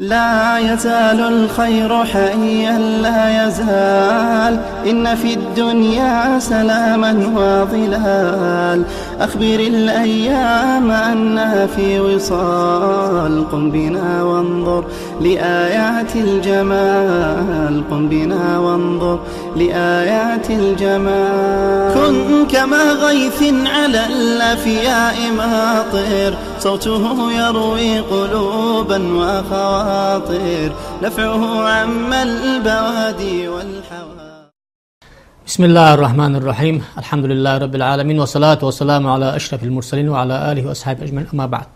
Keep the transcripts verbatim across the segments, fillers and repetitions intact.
لا يزال الخير حيا لا يزال، إن في الدنيا سلاما وظلال. أخبر الأيام أنها في وصال، قم بنا وانظر لآيات الجمال، قم بنا وانظر لآيات الجمال. كن كما غيث على الأفياء ماطر، صوته يروي قلوبا وخواطر، نفعه عم البوادي والحواضر. بسم الله الرحمن الرحيم. الحمد لله رب العالمين، والصلاة والسلام على أشرف المرسلين وعلى آله وأصحابه أجمعين. أما بعد.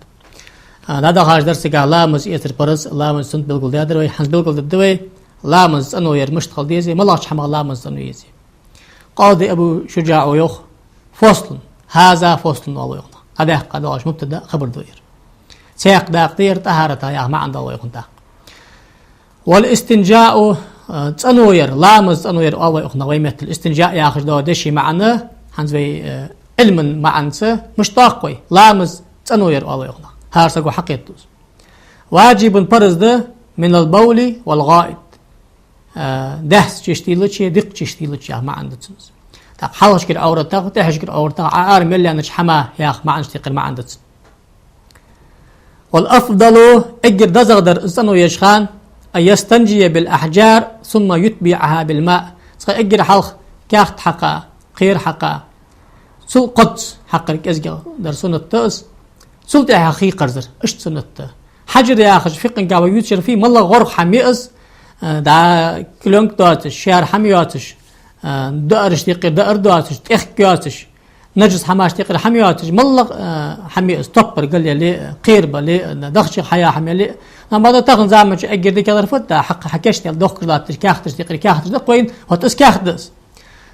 А, дӀадахача дарсага ламаз эцар парз, ламаз суннат белгалдаьдар вай, хӀанз белгалдергда вай, ламаз цӀено яр мишта хила деза, малагӀча хӀамах ламаз цӀено еза. Къади Абу ШужаӀо йоах: فصل. هذا فصل оал вай хьона. ДӀадаккха доагӀаш мубтада, хабар да ер. Цхьаькха дакъа да ер, тӀахӀарата яха маӀан да оал вай хьона тӀаккха. والاستنجاء, а, цӀено яр, ламаз цӀено яр оал вай хьона вай меттала. Истинжаъ яхаш дола деша маӀан, хӀанз вай, а, Ӏилман маӀанца мишта доаккх вай, ламаз цӀено яр оал вай хьона. ХӀара саго хьакхетаду из. واجب парз да من البول والغائط. А, даьсса чиштийлача, дикъа чиштийлача яха маӀан да цун. ТӀаккха хьалхашкара Ӏовратах, тӀехьашкара Ӏовратах, Ӏа ара мел яьннача хӀамах яха маӀанаш текхар маӀан да цун. والأفضل, эггара дезагӀа дар из цӀено еча хана, أن يستنجي بالأحجار ثم يتبعها بالماء. Цкъа эггара хьалха каьхат хьакха, кхера хьакха, цул кхозза хьакхар кӀезигагӀа дар суннат да из, цул тӀехьа хий кхарзар, иштта суннат да. Хьажар яхаш фикъхӀа каба ювцаш яр фуй, малагӀа гӀоргӀа хӀама я из, а, дӀа клёнка доацаш, шаьра хӀама йоацаш, а, даараш текхар даар доацаш, тӀехк йоацаш, наджас хӀамаш текхар хӀама йоацаш, малагӀа, а, хӀама я из, топпар гал яле, кхера бале, а, дахчах хьая хӀама яле. Амма да тахан заманчу эггара дикагӀдар фуд, да, хьакха хьакийчдаьл дохкаш латташ каьхаташ текхар каьхаташ да, кхойтта из каьхат да из.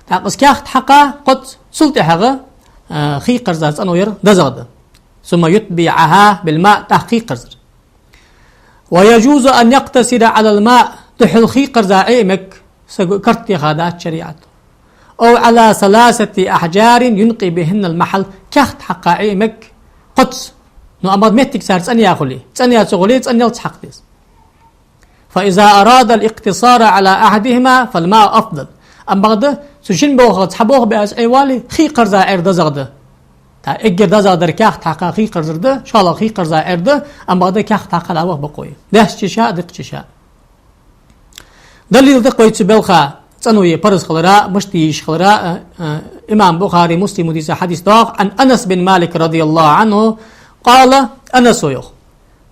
ТӀаккха из каьхат хьакха кхозза, цул тӀехьагӀа, а, хий кхарза цӀено яр дезагӀа да. ثم يتبعها بالماء, тӀаккха хий кхарзар. ويجوز أن يقتصر على الماء, духхьал хий кхарза Ӏе мег, саго карт теха дац шариӀато. أو على ثلاثة أحجار ينقي بهن المحل, каьхат хьакха Ӏе мег кхозза. Ну, амма моттиг цар цӀена я хуле, цӀена я ца хуле, цӀена ялца хьакха деза. فإذا أراد الاقتصار على أحدهما فالماء أفضل. Амма бакъда, цу шин болхах цхьа болх бе аз Ӏе вале, хий кхарза Ӏер дезагӀа да. ТӀаккха эггара дезагӀа дар каьхат хьакха хий кхарзар да, шоллагӀа хий кхарза Ӏер да, амма бакъда каьхат хьакха дӀаваха бокъо я. Даьсса чу ша, дикъа чу ша. Далил да-кх вай цу балха, цӀено яр парз хилара, мишта е йиш хилара, а, а, имам Бухари, Муслима дийца хьадис да-кх, عن أنس بن مالك رضي الله عنه قال, Анаса йоах: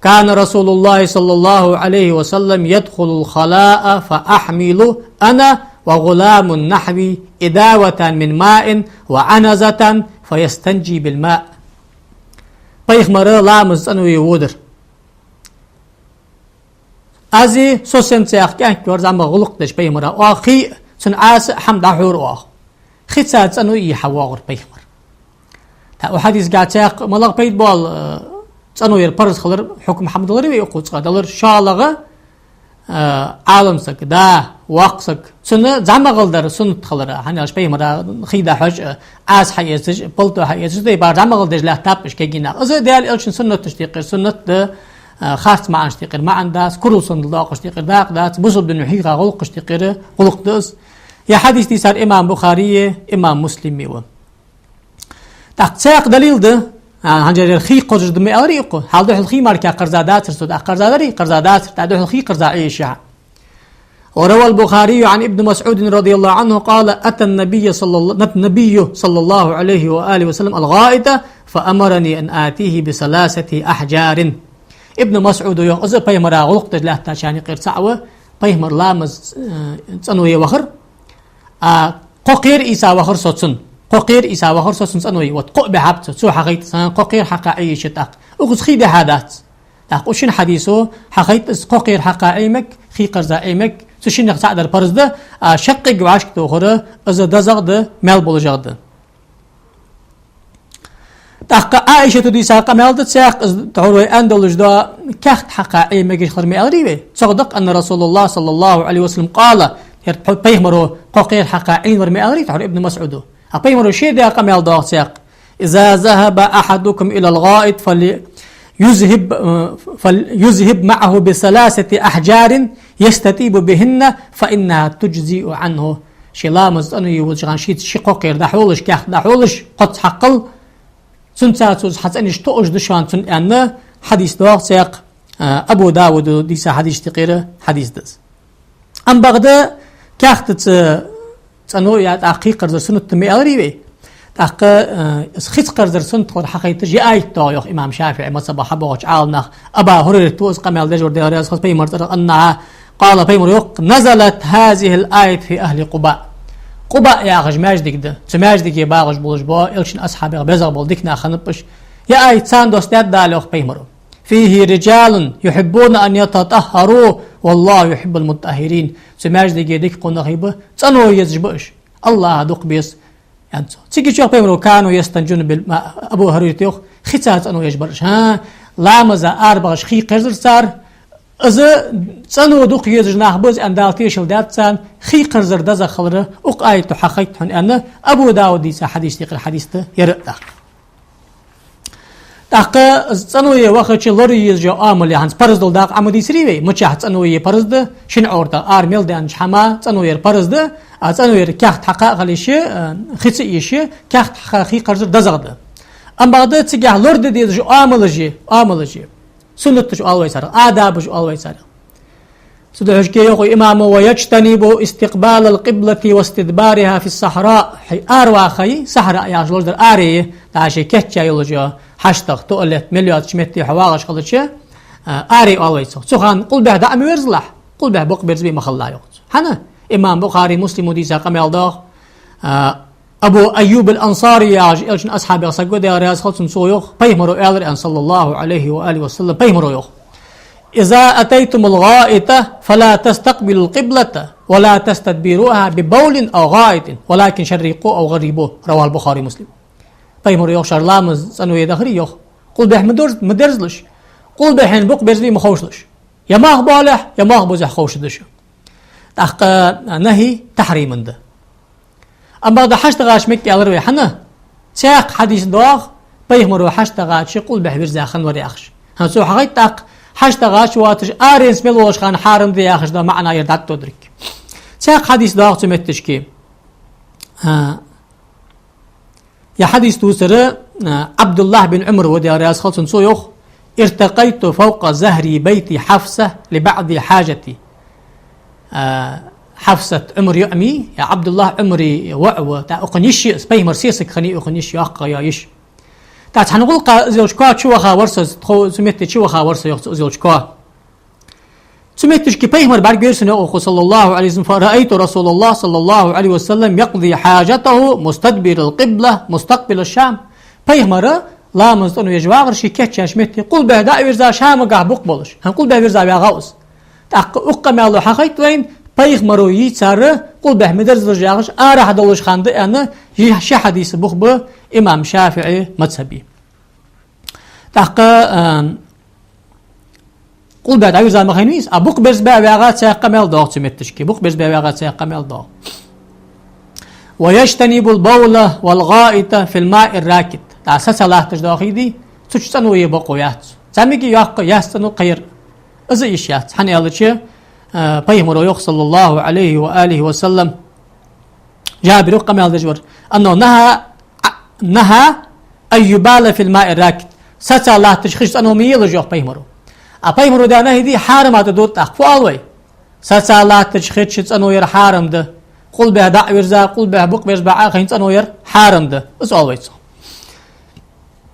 كان رسول الله صلى الله عليه وسلم يدخل الخلاء فأحمل أنا وغلام نحوي إداوة من ماء وعنزة فيستنجي بالماء. Пайхамар ламаз цӀено е водар. Аз а, со сенца яха кӀаьнк вар зӀамагӀа гӀулакх деш пайхамара, оаха хий а, цун Ӏаса а хӀама дӀахьор оаха. Хица цӀено е хьавоагӀар пайхамар. ТӀаккха укх хьадисагахь цхьаькха малагӀа пайда боал, э, цӀено яр парз хилар хьукам хӀама далар вай укхаза цкъа, далар шоллагӀа, э, Ӏалам саг, да, воккха саг, цунна зӀамагӀал дар суннат хилара, хӀана аьлча пайхамара хий дӀахьош а, Ӏаса хьаэцаш а, палто хьаэцаш а, тайпара зӀамагӀал деш лаьттаб уж кагий нах. Из Даьла Элчан суннаташта юкъера суннат да, э, харц маӀанашта юкъера маӀан дац, курал санна доакъашта юкъера дакъа дац, бусалба дино хьийха гӀулакхашта юкъера гӀулакх да из. Ер хьадис дийцар имам Бухари а, имам Муслим а ва. ТӀаккха цхьаькха далил да, а, хӀанз ер хий кхоззаш да ма аьларий укхо, хьал духьал хий мара кхарза дацар цо, тӀаккха кхарза дарий, кхарза дацар, тӀаккха духьал хий кхарза Ӏе йиш я. وروى البخاري عن ابن مسعود رضي الله عنه قال: أتى النبي صلى الله، النبي صلى الله عليه وآله وسلم الغائط فأمرني أن آتيه بثلاثة أحجار. Ибн МасӀуда йоах, из пайхамара гӀулакх деш лаьттачарна юкъера цаӀ ва, пайхамар ламаз, э, цӀено е вахар, а кхо кхера ийца вахар со цунна. Кхо кхера ийца вахар со цунна цӀено е. Вот кхоъ баьхаб цо, цо хьахайт из, кхо кхера хьакха Ӏе йиш я тӀаккха. Укхаза хий дӀахьа дац. ТӀаккха укх шин хьадисо хьахайт из кхо кхера хьакха Ӏе мег, хий кхарза Ӏе мег, цу шиннех цаӀ дар парз да, а шаккхе вӀашка тохар, из дезагӀа да, маьл болашагӀа да. ТӀаккха Ӏаишата дийца къамаьл да цхьаькха, из тхьовра вай аьнна долаш да, каьхат хьакха Ӏе мегаш хилар ма аьларий вай. Цох да-кх: أن رسول الله صلى الله عليه وسلم قال, ер пай-, пайхамаро кхо кхера хьакха Ӏийнавар ма аьларий тхьовра Ибн МасӀуда. А пайхамаро ше даь къамаьл да-кх цхьаькха: إذا ذهب أحدكم إلى الغائط فلي-، يذهب، آه، فليذهب معه بثلاثة أحجار يستطيب بهن فإنها تجزئ عنه. Ше ламаз цӀанве везача хана шийца ши кхокхар дӀахьолаш, каьхат дӀахьолаш, кхоц хьакхал, цунца цо хьа цӀенаш тоъаш да шоана цунна, аьнна, хьадис доагӀа цхьаькха, а, Абу Давуда дийца хьадисашта юкъера хьадис да из. Амма бакъда каьхатаца цӀано яь тӀаккха хий кхарзар суннат да ма аьларий вай. ТӀаккха, а, из хица кхарзар суннат хилар хьахайташ ер аят доагӀа йоах имам ШафиӀий мазхӀаба хьабоагӀача Ӏаламнаха. Абу ХӀурайрата из къамаьл деш вар, Даьла раьза хилва цунна, пайхамара цӀерагӀа, أنها قال, пайхамара йоах: نزلت هذه الآية في أهل قباء. Къубаъ яхаш маьждиг да. Цу маьждиге багӀаш болаш бола Элчан асхьабех безагӀа бола дика нах хиннаб уж. Ер аят царна доссадаьд Дала, йоах пайхамара. فيه رجال يحبون أن يتطهروا والله يحب المتطهرين. Цу маьждиге дика кхо нах ба, цӀано езаш ба уж. АллахӀа дукха беза, аьннад цо. Цига чу йоах пайхамара: كانوا يستنجون بالماء. Абу ХӀурайрата йоах, хица цӀано еш бар уж. ХӀа, ламаза арабаьхаш хий кхерзар цар, из цӀано дукха езаш нах ба уж, аьнна, Дала тешал даьд царна, хий кхерзар дезагӀа хилар укх аято хьахайт хьона, аьнна, Абу Давуда дийца хьадисашта юкъера хьадис да ер а тӀаккха. ТӀаккха из цӀано е вахача лорае езаш йола Ӏамал я хӀанз парз дола дакъа Ӏа ма дийцарий вай, мичахьа цӀано е парз да, шин Ӏоврата ара мел даьннача хӀаман цӀано яр парз да, а цӀано яр каьхат хьакха а хила йиш я, а, хица а йиш я, каьхат хьакха хий кхерзар дезагӀа да. Амма бакъда цигахьа лораде дезаш йола Ӏамалаш я, Ӏамалаш я. Суннаташ оал вай царех, адабаш оал вай царех. Цудухьа шке йоах имамо: ويجتنب استقبال القبلة واستدبارها في الصحراء. Хьай араваха, сахьра яхаш лорадер аре, дӀа ший кийчъяь йолаш йола хьаштагӀа, туалет мел йоацача метте хьо вагӀаш хилча, а, аре оал вай цох. Цу хана къулбехьа дӀа а ма верзалахь, къулбехьа букъ берзабе ма хилалахь, йоах цо. ХӀана? Имам Бухари, Муслимо дийца къамаьл доагӀа, а, Абу Айюб ал-Ансари яхаш Элчан асхьабех саг ва, Даьла раьза хилва цунна, цо йоах, пайхамара аьлар, аьнна, صلى الله عليه وآله وسلم, пайхамара йоах: إذا أتيتم الغائط فلا تستقبلوا القبلة ولا تستدبروها ببول أو غائط ولكن شرقوا أو غربوا. رواه البخاري ومسلم. Пайхамара йоах, шоаш ламаз цӀано е дахарий, йоах, къулбехьа ма дорз-, ма дерзалаш, къулбехьен букъ берзабе ма ховшалаш. Е мах боалехь, е мах бузехь ховшалда шо. ТӀаккха нахӀи тахьриман да. Амма бакъда хьашт гӀаш мег аьлар вай, хӀана? Цхьаькха хьадис доагӀа, пайхамара хьашт гӀача къулбехьа вирза хиннавар яхаш. ХӀанз цо хьахайт тӀаккха, хьашт гӀача воацаш аренца мел волаш хана хьарам да яхаш да маӀан ер дӀатӀадодриг. Цхьаькха хьадис доагӀа цу метташка. А, Ер хьадис дувцар, а, Ӏабдуллахь бин Ӏумар ва, Даьла раьза хилва цунна, цо йоах: ارتقيت فوق ظهر بيت حفصة لبعض حاجتي. А, Хьафсат Ӏумара йоӀ ма йий, ер Ӏабдуллахь Ӏумара воӀ ва, тӀаккха укхун йиша я из, пайхамара сесаг хиннай укхун йиша, йоккха йола йиша. ТӀаккха цхьан гӀулакха из йолча коа чу ваха вар со, тхо-, цу метте чу ваха вар со, йоах цо, из йолча коа. Цу метташка пайхамар бӀаргавайра сона, йоах укхо, صلى الله عليه وسلم, فرأيت رسول الله صلى الله عليه وسلم يقضي حاجته مستدبر القبلة مستقبل الشام. Пайхамар ламаз цӀано еш вагӀар ший кийчъяьча метте, къулбехьа дӀа а вирза, Шамагахьа букъ болаш. ХӀана, къулбехьа вирза вагӀа из. ТӀаккха укх къамаьло хьахайт вайна, пайхамара йийцар къулбехьа ма дерзалаш яхаш, арахьа долаш хиннад аьнна, ши хьадиса бух ба имам ШафиӀий мазхӀаба. ТӀаккха, а, къулбехьа дӀавирза ма хиннавий из, а букъ берзабаь вагӀа цхьаькха къамаьл доагӀа цу метташка, букъ берзабаь вагӀа цхьаькха къамаьл доагӀа. ويجتنب البول والغائط في الماء الراكد. ТӀаккха саца латташ доагӀа хий дий, цу чу цӀано е бокъо яц. ЦаӀ мег йоккха яц цӀано кхайр. Из а йиш яц. ХӀана аьлча, а, пайхамара йоах, صلى الله عليه وآله وسلم, Джабира къамаьл деш вар: أنه نهى، نهى أن يبال في الماء الراكد. Саца латташ хи чу цӀано ма елаш, йоах пайхамара. А пайхамара даь нахӀи дий хьарам а да, дод тӀаккха фу оал вай? Саца латташ хи чу цӀано яр хьарам да. Къулбехьа дӀа а вирза, къулбехьа букъ берзабаь Ӏохайна цӀано яр хьарам да. Из оал вай цох.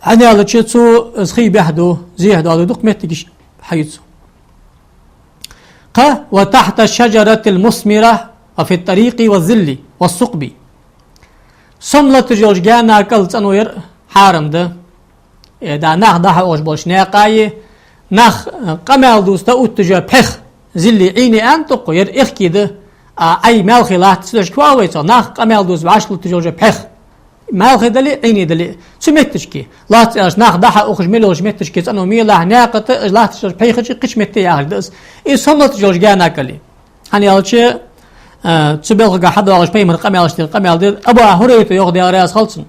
ХӀана аьлча цу, из хий бӀехду, зехьа доаду, дукха меттигаш хьаю цу. Кхы: وتحت الشجرة المثمرة وفي الطريق والظل والثقب. Сом латташ йолча гаьна кӀал цӀано яр хьарам да. Э, да, нах дӀахьоахаш болча наькъа е, нах, э, къамаьл дувца тӀа утташ йола пхьегӀа, зилли, Ӏийне аьннад укхо, ер эхки да, а Ӏай маьлхе латт, цу дешаца фу оал вай цох, нах къамаьл дувца вӀашагӀлутташ йолча пхьегӀа. Маьлхе дале а, Ӏийне дале а, цу метташка. Лоацца аьлча, нах дӀахьоахаш мел йолча метташка цӀано ма елахь, наькъа тӀа, латташ йолча пхьегӀа чу, кхыча метте яхаш да из. Из сом латташ йолча гаьна кӀал я. ХӀана аьлча, а, цу балхага хьадоагӀаш пайхамара къамаьлашта юкъера къамаьл да. Абу ХӀурайрата йоах, Даьла раьза хилва цунна: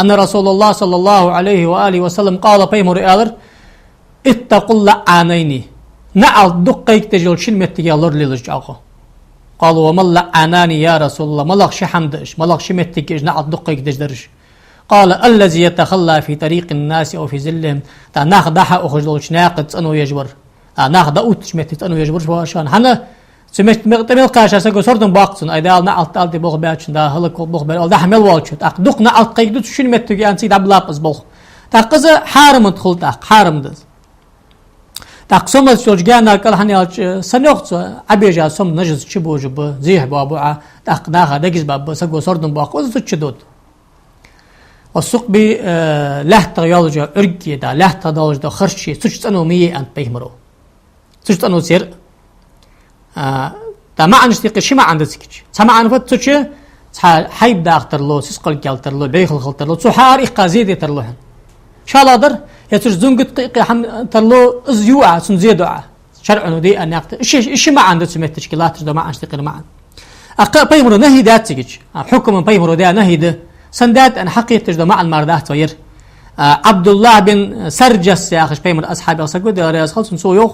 أن رسول الله صلى الله عليه وآله وسلم قال, пайхамара аьлар: اتقوا اللعانين. НаӀалт дукха кхайкадеш йолча шин моттигах лоралелаш чӀоагӀа. قالوا: وما اللعانان يا رسول الله؟ МалагӀа ши хӀама да уж, малагӀа ши моттиг я уж наӀалт дукха кхайкадеш дараш? قال: الذي يتخلى في طريق الناس أو في ظلهم. ТӀаккха нах дӀа-хьа ухаш долча наькъа цӀено еш вар. А, нах дӀаоттача метте цӀено еш вар шоана. ХӀана? Цу мет-, мел-, тӀа мел кхаьча саго сардам боаккх цунна, ай, Дала наӀалт ала де болх баьчун, Дала хӀалак волба болх баьр, ала дӀа-хьа мел волча. ТӀаккха дукха наӀалт кхайкаду цу шин моттиге аьнна, цига дӀабилаб из болх. ТӀаккха из хьарам да хул тӀаккха, хьарам да из. ТӀаккха сомаза йолча гаьна кӀал хьан яьлча, сенна йоах цо, Ӏобежа сома нажас чубожаб, зехьа боабу Ӏа, тӀаккха наха дегазбаб, саго сардам боаккх, из цу чу дода. Ва сукъби, э, лаьттах йолаш йола Ӏург, да, лаьттах долаш дола харш, цу чу цӀено ма е, аьннад пайхамаро. Цу чу цӀено ца яр. А, тӀаккха маӀанашта юкъе ши маӀан да цига. Цхьа маӀан фуд, цу чу цхьа хьайба даха тарлу, сискал кел тарлу, бӀехал хила тарлу, цу хьаара иккха зе де тарлу хьона. ШоллагӀдар, е цу чу зунгат кхы-кхы хӀама тарлу, из ю Ӏа, цунна зе ду Ӏа. ШарӀо де а наькъа. Ши, ши маӀан да цу метташка латташ дола маӀанашта юкъера маӀан. А кхы пайхамаро нахьи даьд цига. А хьукман пайхамаро даь нахьи да. Сенна даьд аьнна хьакхеташ дола маӀан мара дац вай ер. А, Ӏабдуллахь бин Сарджас яхаш пайхамара асхьабех саг ва, Даьла раьза хилва цунна, цо йоах: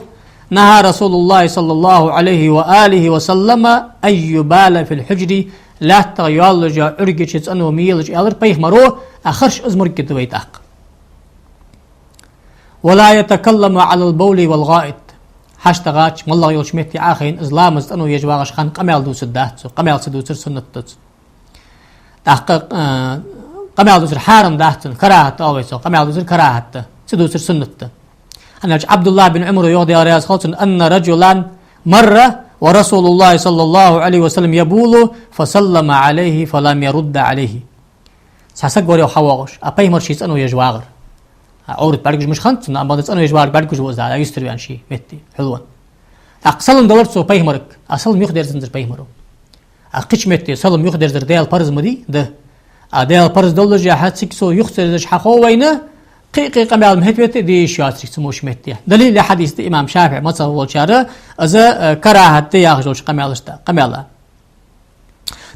نهى رسول الله صلى الله عليه وآله وسلم أن يبال في الحجر. Лаьттах йолаш йола Ӏург чу цӀено ма елаш, аьлар пайхамаро, а харш из морг да вай тӀаккха. ولا يتكلم على البول والغائط. Хьашт гӀача, моллагӀа йолча метте Ӏохайна, из ламаз цӀено еш вагӀача хана къамаьл дувцаргдац цо, къамаьл ца дувцар суннат да цунна. ТӀаккха, э, къамаьл дувцар хьарам дац цунна, карахӀат да оал вай цох, къамаьл дувцар карахӀат да, ца дувцар суннат да. ХӀана аьлча Ӏабдуллахь бин Ӏумара йоах, Даьла раьза хилва цунна: أن رجلا مر ورسول الله صلى الله عليه وسلم يبول فسلم عليه فلم يرد عليه. Цхьа саг вар йоах хьавоагӀаш, а пайхамар ше цӀено еш вагӀар. А Ӏоврат бӀаргагуш муш хиннад цунна, амма бакъда цӀено еш вагӀар бӀаргагуш ва из, а юстара ваьнна ший метте, хьулван. ТӀаккха салам далар цо пайхамарга, а салам юхадерзанзар пайхамаро. А кхыча метте салам юхадерзар Даьла парз ма дий, да. А Даьла парз доллашехь, цига цо юхадерзаш хьахов вайна, кхы-кхы къамаьл ма хӀета вета де йиш йоацарг цу муш метте. Далил е хьадис да имам ШафиӀий мазхӀаб волчар, из, э, карахӀат да яхаш йолча къамаьлашта, къамаьла.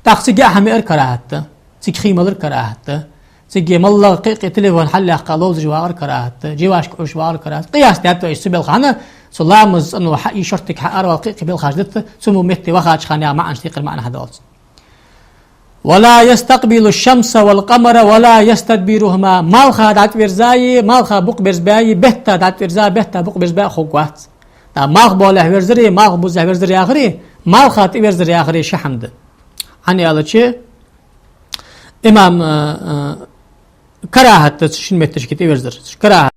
ТӀаккха цига а хӀама яар карахӀат да, цига хий малар карахӀат да, цига моллагӀа кхы-кхы телефон хьалъяьккха ловзаш вагӀар карахӀат да, жевашка Ӏуш вагӀар карахӀат да. Къияс даьд вай цу белха, хӀана, цу ламаз цӀено хьа-, из шортига хьааравала кхы-кхы белхаш дита, цу мо метте вахача хана яха маӀанашта юкъера маӀан хьадоал цун. ولا يستقبل الشمس والقمر ولا يستدبرهما. Малха дӀатӀаверза а, малха букъ берзабе а, бетта дӀатӀаверза, бетта букъ берзабе а хургвац. ТӀаккха малхбоалехь верзари, малхбузехь верзари яхари, малха тӀаверзар яхари ши хӀама да. ХӀана аьлча, имам, э, э, карахӀат да цу шин метташка тӀаверзар. КарахӀат.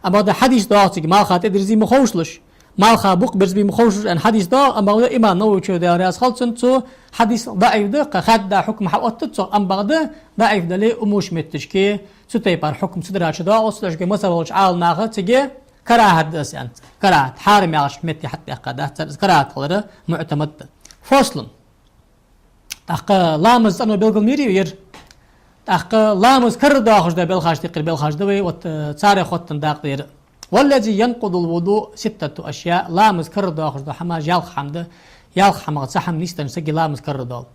Амма бакъда хьадис доагӀа цига, малха тӀадерзе ма ховшалаш, малха букъ берзабе ма ховшалаш аьнна хьадис доагӀа, амма бакъда имам Нававечо, Даьла раьза хилва цунна, цу хьадис даӀиф да, кхы хадда хьукм хьаоттадац цох, амма бакъда даӀиф дале а, муш метташка цу тайпара хьукм ца дарача доагӀа, цу тайпара мазхӀаб волча Ӏаламнаха цига карахӀат да из аьннад. КарахӀат, хьарам яхача метте хьатӀабаьккха дац цар, из карахӀат хилар муӀтамад да. Фослун. ТӀаккха ламаз цӀено белгал мийра ер. ТӀаккха ламаз карара доахаш да белхаш, тикхир белхаш да вай, вот, э, царех хоттаденна дакъа да ер. والذي ينقض الوضوء ستة أشياء. Ламаз карара доахаш да хӀамаш ялх хӀама да. Ялх хӀамах цхьа хӀама нийсденна сага ламаз карара доал.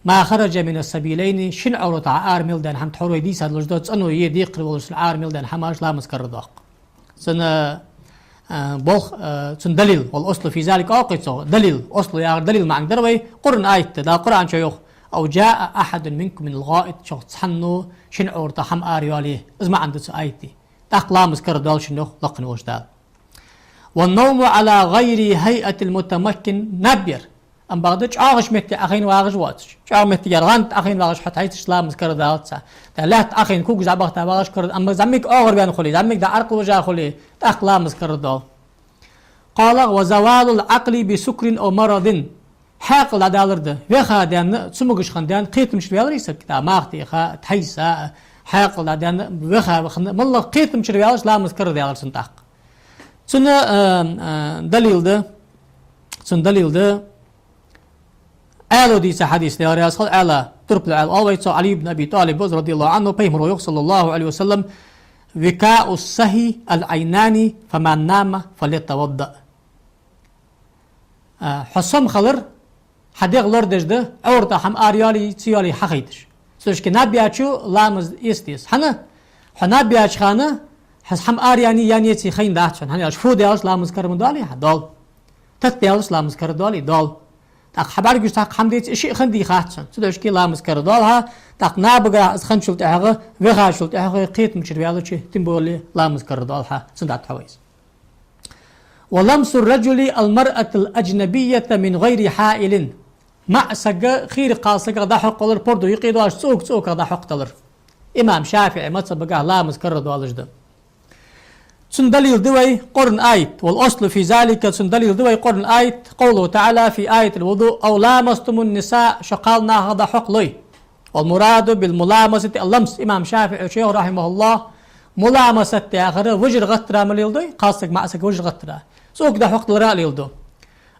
ما خرج من السبيلين, шин Ӏовратах Ӏара мел даьнна хӀама, тхьовра вай дийца долаш да, цӀено е декхар волаш цун Ӏара мел даьнна хӀамаш ламаз карара доаккх. Цун, а, болх, а, цун далил, والأصل في ذلك оал-кх цо, далил, аслу яхар далил маӀан дар вай, Къуръан аят да, Дала Къуръан чу йоах: أو جاء أحد منكم من الغائط, шух цхьанне шин Ӏовратах хӀама Ӏара йоалае, из маӀан да цу аята. ТӀаккха ламаз карара доал шун, йоах лакха волча Дала. والنوم على غير هيئة المتمكن, наб яр. Амма бакъда чӀоагӀача метте Ӏохайна вагӀаш воацаш. ЧӀоагӀа меттигера гӀанд Ӏохайна вагӀаш хьо тхьайцача ламаз карара далац цхьа. ТӀаккха лаьтта Ӏохайна, кугаш дӀабахийта вагӀаш карара, амма зӀамига оагӀорваьнна хуле, зӀамига дӀаӀаркхалуш хуле, тӀаккха ламаз карара доал. قال: وزوال العقل بسكر أو مرض. Хьаькъал дӀадалар да. Веха даьнна, цамогаш хинна даьнна, кхетамчара ваьлар из саг. ТӀаккха маха теха, тхьайса, хьаькъал дӀадаьнна, веха хинна, моллагӀа кхетамчара ваьлча ламаз карара даьлар цун тӀаккха. Цун, а, а, далил да, цун далил да, Ӏаьлас дийца хьадис, Даьла раьза хилва, Ӏаьла, турпал Ӏаьла оал вай цох, Ӏали ибн Аби ТӀалиб ва из, رضي الله عنه, пайхамаро йоах, صلى الله عليه وسلم: وكاء السهي العينان، فمن نام فليتوضأ. А, хьо сома хилар, хьа дегӀ лорадеш да, Ӏовратах хӀама Ӏара йоалае, ца йоалае хьахайташ. Цудухьа наб яьчо ламаз эца деза. ХӀана? Хьо наб яьча хана Хьа хӀама ара яьннай, яьннай яций хайнадац хьона, хӀана аьлча фу даьлча ламаз карара ма доалий хьа, доал. Тата даьлча ламаз карара доалий, доал. ТӀаккха хьа бӀаргагуш цхьаккха хӀама деце, из шиъ хиннадий хац хьона. Цудухьа ламаз карара доал хьа, тӀаккха набагахьа из хинначул тӀехьагӀа, вахачул тӀехьагӀа, кхетамчура ваьлча, тем более ламаз карара доал хьа, цунна дӀатӀахьо вайза. ولمس الرجل المرأة الأجنبية من غير حائل. МаӀа сага, хийра кхалсагах дӀахьокхадалар, пордув юкъе доацаш, цӀока-цӀоках дӀахьокхадалар. Имам ШафиӀий мазхӀабагахьа ламаз карара доалаш да. Цун далил да вай Къуръан аят. والأصل في ذلك, цун далил да вай Къуръан аят, قوله تعالى في آية الوضوء: أو لامستم النساء, шо кхалнахах дӀахьокхалой. والمراد بالملامسة اللمس. Имам ШафиӀийс йоах, رحمه الله, муламасат яхар вижар гӀаттара ма леладой, кхалсаг маӀа сага вижар гӀаттара. ЦӀока дӀахьокхадалара а леладу.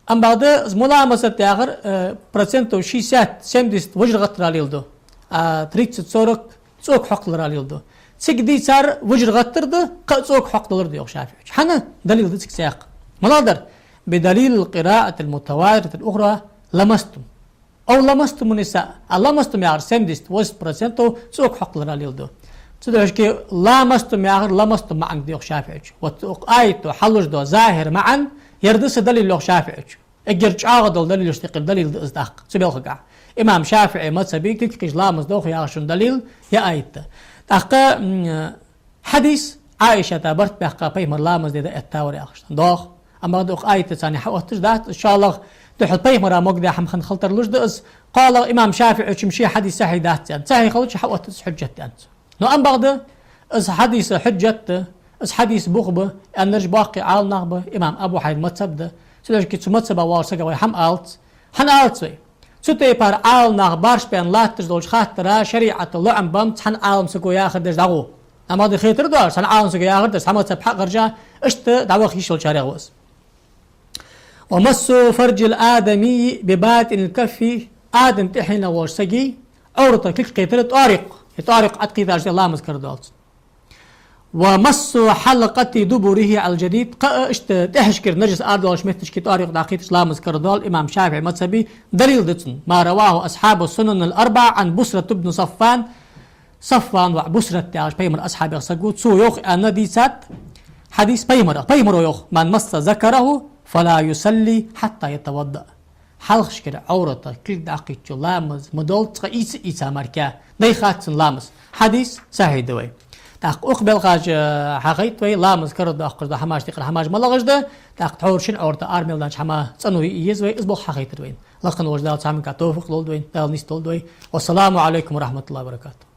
Амма бакъда из муламасат яхар, э, процентов шестьдесят, семьдесят вижар гӀаттара леладу, а тридцать, сорок цӀока хьокхадалара леладу. Цига дийцар вижар гӀаттар да, кхы а цӀока хьокхадалар да, йоах ШафиӀийс. ХӀана? Далил да цига цхьаькха. МалагӀа дар? بدليل القراءة المتواترة الأخرى: لمستم. أو لمستم النساء. А لامستم яхар семьдесят, восемьдесят процентов цӀока хьокхадалара леладу. Цудухьа ламастум яхар ламастум маӀан да, йоах ШафиӀийс. Вот укх аято хьалуш дола захӀир маӀан, ер да са далил, йоах ШафиӀийс. Эггара чӀоагӀа дола далилашта юкъера далил да из тӀаккха цу балхагахьа. Имам ШафиӀий мазхӀабе кулг кхийса ламаз доху яхачун далил ер аят да. ТӀаккха, м, хьадис, Ӏаишата барт баьккха пайхамар ламаз де дӀаэттавар яхаш, доах. Амма бакъда укх аятаца цхьана хьаотташ дац, иншааллахӀ, духхьал пайхамара могадаь хӀама хинна хилийтар луш да из. КхоалагӀа, имам ШафиӀийс-м ший хьадис сахьихь дац аьннад. Сахьихь хилча хьаоттац из, хьужжат да аьннад цо. Но амма бакъда из хьадис хьужжат да, из хьадис бух ба аьннараш боккхий Ӏаламнах ба, имам Абу Хьанифа мазхӀаб да. Цудухьа цу мазхӀабах вола сагах вай хӀама алац. ХӀана алац вай? Цу тайпара Ӏаламнах барш баьнна латташ долча хаттара шариӀата лоӀам бац, цхьан Ӏаламсаго яхар деш дӀагӀо. Амма бакъда хетар доацаш, цхьан Ӏаламсаго яхар деш, цхьа мазхӀаб хьагӀаржа, иштта дӀаваха йиш йолчарех ва из. ومس فرج الآدمي بباطن الكف, Адам тӀехьенах волча сага Ӏовратах кулг кхетар тӀоара юкъ. Е тӀоара юкъ Ӏокхийтача ламаз карара доалац. ومس حلقة دبره على الجديد, кхы а иштта тӀехьашкара нажас арадоалача метташка тӀоара юкъ дӀакхийтача ламаз карара доал имам ШафиӀий мазхӀабе, далил да цун: ما رواه أصحاب السنن الأربعة عن بسرة بن صفوان. Сафван воӀ Бусрат яхаш пайхамара асхьабех саг ва, цо йоах аьнна дийцад хьадис пайхамарах. Пайхамаро йоах: من مس ذكره فلا يصلي حتى يتوضأ. Хьалхашкара Ӏовратах кулг дӀакхийтачо ламаз ма доал, цкъа ийца а ийца мара, дайхац цун ламаз. Хьадис сахьихь да вай. ТӀаккха укх балхаш хьахайт вай ламаз карара доаккхаш дола хӀамашта юкъера хӀамаш малагӀаш да, тӀаккха тхьовра шин Ӏовратах ара мел даьннача хӀаман цӀено йиъе еза вай, из болх хьахайтар вайна. Лакха волча Дала цхьа хӀаманга товфикъ лолда вайна, Дала нийсдолда вай. والسلام عليكم ورحمة الله وبركاته.